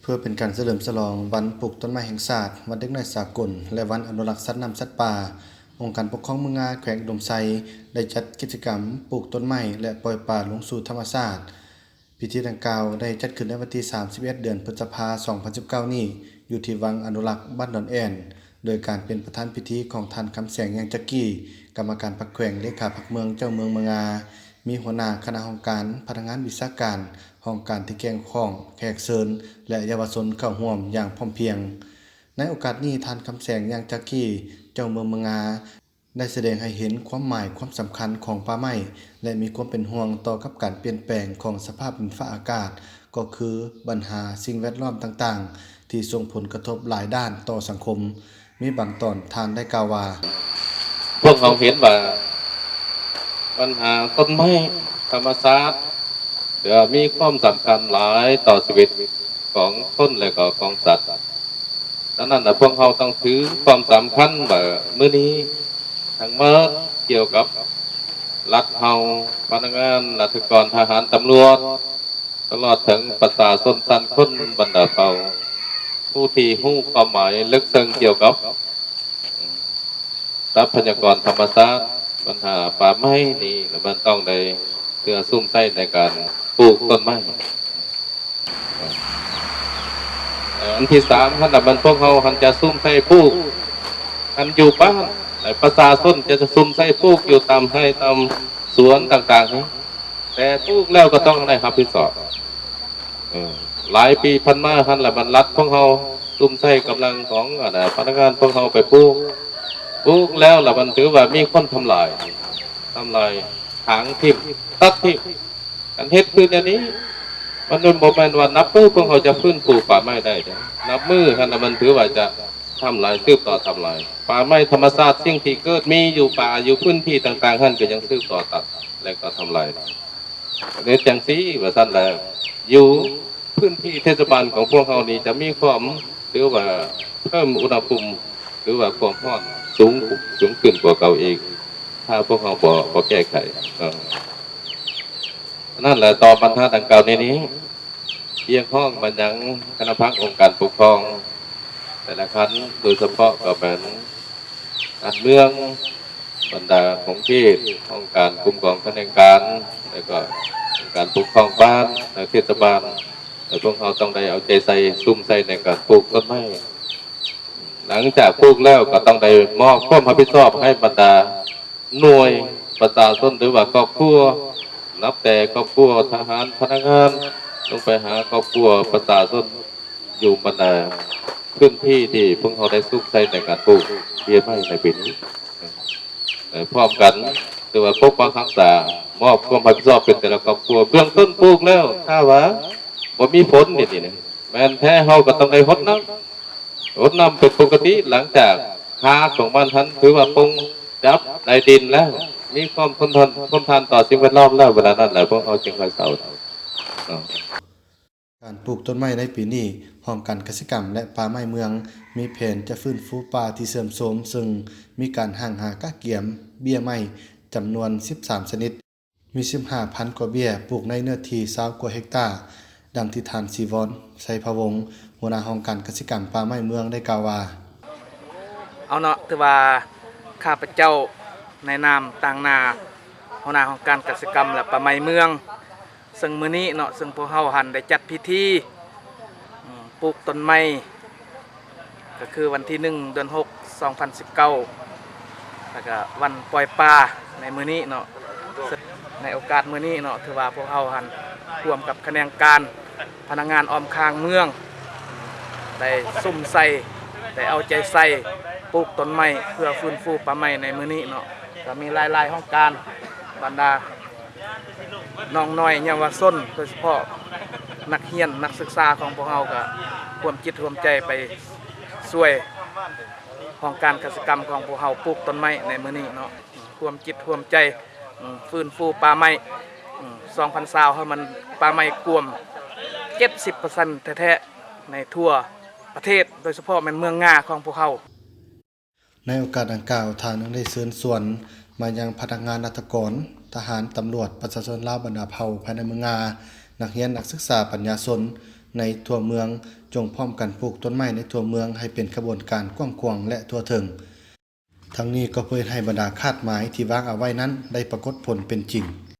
ເພື່ອເປັນການສະເຫຼີມສະຫຼອງວັນປູກຕົ້ນໄມ້ແຫ່ງຊາດ, ວັນເດັກນ້ອຍສາກົນ ແລະ ວັນອະນຸລັກສັດນ້ຳສັດປ່າ, ອົງການປົກຄອງເມືອງງາ ແຂວງອຸດົມໄຊ ໄດ້ຈັດກິດຈະກຳປູກຕົ້ນໄມ້ ແລະ ປ່ອຍປາລົງສູ່ທຳມະຊາດ. ພິທີດັ່ງກ່າວໄດ້ຈັດຂຶ້ນໃນວັນທີສາມສິບເອັດ ເດືອນພຶດສະພາ ສອງພັນສິບເກົ້ານີ້ ຢູ່ທີ່ວັງອະນຸລັກບ້ານດອນແອ່ນ ໂດຍການເປັນປະທານພິທີຂອງທ່ານ ຄຳແສງ ຍາງຈັກກີ ກຳມະການພັກແຂວງ, ເລຂາພັກເມືອງ, ເຈົ້າເມືອງເມືອງງາ, ມີຫົວໜ້າຄະນະຫ້ອງການ, ພະນັກງານວິຊາການ, ຫ້ອງການທີ່ກ່ຽວຂ້ອງ, ແຂກເຊີນ ແລະ ເຍົາວະຊົນເຂົ້າຮ່ວມຢ່າງພ້ອມພຽງ. ໃນໂອກາດນີ້, ທ່ານ ຄຳແສງ ຍາງຈັກກີ ເຈົ້າເມືອງເມືອງງາ ໄດ້ສະແດງໃຫ້ເຫັນຄວາມໝາຍຄວາມສຳຄັນຂອງປ່າໄມ້ ແລະ ມີຄວາມເປັນຫ່ວງຕໍ່ກັບການປ່ຽນແປງຂອງສະພາບດິນຟ້າອາກາດ, ກໍຄືບັນຫາສິ່ງແວດລ້ອມຕ່າງໆ ທີ່ສົ່ງຜົນກະທົບຫຼາຍດ້ານຕໍ່ສັງຄົມ. ມີບາງຕອນທ່ານໄດ້ກ່າວວ່າ, ພວກເຮົາເຫັນວ່າບັນຫາຕົ້ນໄມ້ທຳມະຊາດ ຖືວ່າມີຄວາມສຳຄັນຫຼາຍຕໍ່ຊີວິດຂອງຄົນ ແລະ ກໍຂອງສັດ. ດັ່ງນັ້ນລະ ພວກເຮົາຕ້ອງຖືຄວາມສຳຄັນວ່າມື້ນີ້ທັງໝົດກ່ຽວກັບລັດເຮົາ, ພະນັກງານລັດຖະກອນ, ທະຫານ, ຕຳຫຼວດ, ຕະຫຼອດເຖິງປະຊາຊົນຊັ້ນຄົນບັນດາເຜົ່າ ຜູ້ທີ່ຮູ້ຄວາມໝາຍເລິກເຊິ່ງກ່ຽວກັບ ຊັບພະຍາກອນທຳມະຊາດ, ບັນຫາປ່າໄມ້ນີ້ ແລະ ມັນຕ້ອງໄດ້ເພື່ອສຸມໃຊ້ໃນການປູກຕົ້ນໄມ້. ເອີ ອັນທີສາມຫັ້ນນະ ມັນພວກເຮົາຫັ້ນຈະສຸມໃຊ້ປູກ ອັນຢູ່ບ້ານ ແລະ ປະຊາຊົນຈະສຸມໃຊ້ປູກຢູ່ຕາມໄຮ່ຕາມສວນຕ່າງໆ ແຕ່ປູກແລ້ວກໍຕ້ອງໄດ້ຮັບຜິດຊອບ. ເອີ ຫຼາຍປີຜ່ານມາຫັ້ນລະ ມັນລັດພວກເຮົາສຸມໃຊ້ກຳລັງຂອງ ອັນນະ ພະນັກງານພວກເຮົາໄປປູກ, ປູກແລ້ວລະ ມັນຖືວ່າມີຄົນທຳລາຍ, ທຳລາຍ, ຖາງຖິ້ມ, ຕັດຖິ້ມ. ການເຮັດຄືແນວນີ້ ມັນບໍ່ແມ່ນວ່ານັບມື້ພວກເຮົາຈະຟື້ນຟູປ່າໄມ້ໄດ້ເດ້. ນັບມື້ຫັ້ນນະ ມັນຖືວ່າຈະທຳລາຍ, ສືບຕໍ່ທຳລາຍ. ປ່າໄມ້ທຳມະຊາດ, ສິ່ງທີ່ເກີດມີຢູ່ປ່າ, ຢູ່ພື້ນທີ່ຕ່າງໆຫັ້ນ ກໍຍັງສືບຕໍ່ຕັດ ແລະ ກໍທຳລາຍ. ເຮັດຈັ່ງຊີ້ວ່າຊັ້ນແຫຼະ ຢູ່ພື້ນທີ່ເທດສະບານຂອງພວກເຮົານີ້ຈະມີຄວາມ ຫຼືວ່າເພີ່ມອຸນຫະພູມ ຫຼືວ່າຄວາມຮ້ອນສູງ ສູງຂຶ້ນກວ່າເກົ່າອີກ ຖ້າພວກເຮົາບໍ່ ບໍ່ແກ້ໄຂເນາະ. ນັ້ນແຫຼະ ຕໍ່ບັນຫາດັ່ງກ່າວນີ້ນີ້ ຮຽກຮ້ອງມາຍັງຄະນະພັກອົງການປົກຄອງແຕ່ລະຂັ້ນ ໂດຍສະເພາະກໍແມ່ນ ການເມືອງ, ບັນດາຂົງເຂດ, ຫ້ອງການຄຸ້ມຄອງຂະແໜງການ ແລະ ກໍອົງການປົກຄອງບ້ານ ແລະ ເທດສະບານ ແລະ ພວກເຮົາຕ້ອງໄດ້ເອົາໃຈໃສ່ ສຸມໃສ່ໃນການປູກຕົ້ນໄມ້. ຫຼັງຈາກປູກແລ້ວກໍຕ້ອງໄດ້ມອບຄວາມຮັບຜິດຊອບໃຫ້ບັນດາໜ່ວຍປະຊາຊົນ ຫຼືວ່າຄອບຄົວ ນັບແຕ່ຄອບຄົວທະຫານ, ພະນັກງານ ລົງໄປຫາຄອບຄົວປະຊາຊົນ ຢູ່ບັນດາພື້ນທີ່ທີ່ພວກເຮົາໄດ້ສຸມໃສ່ໃນການປູກເບ້ຍໄມ້ໃນປີນີ້ ເອີ ພ້ອມກັນ ຫຼືວ່າປົກປັກຮັກສາ ມອບຄວາມຮັບຜິດຊອບເປັນແຕ່ລະຄອບຄົວ. ເບື້ອງຕົ້ນປູກແລ້ວ ຖ້າວ່າບໍ່ມີຝົນນີ້ນີ້ ແມ່ນແທ້ເຮົາກໍຕ້ອງໄດ້ຫົດນ້ຳ, ຫົດນ້ຳເປັນປົກກະຕິ. ຫຼັງຈາກຮາກຂອງມັນຫັ້ນ ຖືວ່າປົງຈັບໃນດິນແລ້ວ ມີຄວາມທົນທານ ທົນທານຕໍ່ສິ່ງແວດລ້ອມແລ້ວ ເວລານັ້ນແຫຼະ ພວກເຮົາຈຶ່ງຄ່ອຍເຊົາເນາະ. ການປູກຕົ້ນໄມ້ໃນປີນີ້, ຫ້ອງການກະສິກຳ ແລະ ປ່າໄມ້ເມືອງ ມີແຜນຈະຟື້ນຟູປ່າທີ່ເສື່ອມໂຊມ, ເຊິ່ງມີການຮັ່ງຫາກະກຽມເບ້ຍໄມ້ຈຳນວນສິບສາມຊະນິດ, ມີສິບຫ້າພັນກວ່າເບ້ຍ ປູກໃນເນື້ອທີ່ຊາວກວ່າເຮັກຕາ, ດັ່ງທີ່ທ່ານ ສີວອນ ໄຊພະວົງ, ຫົວໜ້າຫ້ອງການກະສິກຳ ປ່າໄມ້ເມືອງ ໄດ້ກ່າວວ່າ. ເອົາເນາະ, ຖືວ່າຂ້າພະເຈົ້າໃນນາມຕາງໜ້າ ຫົວໜ້າຫ້ອງການກະສິກຳ ແລະ ປ່າໄມ້ເມືອງ ເຊິ່ງມື້ນີ້ເນາະ ເຊິ່ງພວກເຮົາຫັ້ນໄດ້ຈັດພິທີ ອືມ ປູກຕົ້ນໄມ້ ກໍຄືວັນທີໜຶ່ງ ເດືອນຫົກ ສອງພັນສິບເກົ້າ ແລ້ວກໍວັນປ່ອຍປາໃນມື້ນີ້ເນາະ. ໃນໂອກາດມື້ນີ້ເນາະ ຖືວ່າພວກເຮົາຫັ້ນຮ່ວມກັບຂະແໜງການ ພະນັກງານອ້ອມຂ້າງເມືອງ ໄດ້ສຸມໃສ່ ໄດ້ເອົາໃຈໃສ່ປູກຕົ້ນໄມ້ ເພື່ອຟື້ນຟູປ່າໄມ້ໃນມື້ນີ້ເນາະ. ກໍມີຫຼາຍໆຫ້ອງການ ບັນດາ ນ້ອງນ້ອຍເຍົາວະຊົນ ໂດຍສະເພາະນັກຮຽນນັກສຶກສາຂອງພວກເຮົາ ກໍຮ່ວມຈິດຮ່ວມໃຈໄປຊ່ວຍຫ້ອງການກະສິກຳຂອງພວກເຮົາປູກຕົ້ນໄມ້ໃນມື້ນີ້ເນາະ. ຮ່ວມຈິດຮ່ວມໃຈ ອືມ ຟື້ນຟູປ່າໄມ້ ອືມ ສອງພັນຊາວ ໃຫ້ມັນ ປ່າໄມ້ກວມເຈັດສິບເປີເຊັນແທ້ໆ ໃນທົ່ວປະເທດ ໂດຍສະເພາະແມ່ນເມືອງງາຂອງພວກເຮົາ. ໃນໂອກາດດັ່ງກ່າວ, ທ່ານຍັງໄດ້ເຊີນຊວນມາຍັງພະນັກງານລັດຖະກອນ, ທະຫານ, ຕຳຫຼວດ, ປະຊາຊົນລາວບັນດາເຜົ່າພາຍໃນເມືອງງາ, ນັກຮຽນ, ນັກສຶກສາ, ປັນຍາຊົນ, ໃນທົ່ວເມືອງ, ຈົ່ງພ້ອມກັນປູກຕົ້ນໄມ້ໃນທົ່ວເມືອງໃຫ້ເປັນຂະບວນການກວ້າງຂວາງ ແລະ ທົ່ວເຖິງ. ທັງນີ້ກໍເພື່ອເຮັດໃຫ້ບັນດາຄາດໝາຍທີ່ວາງເອົາໄວ້ນັ້ນໄດ້ປາກົດຜົນເປັນຈິງ.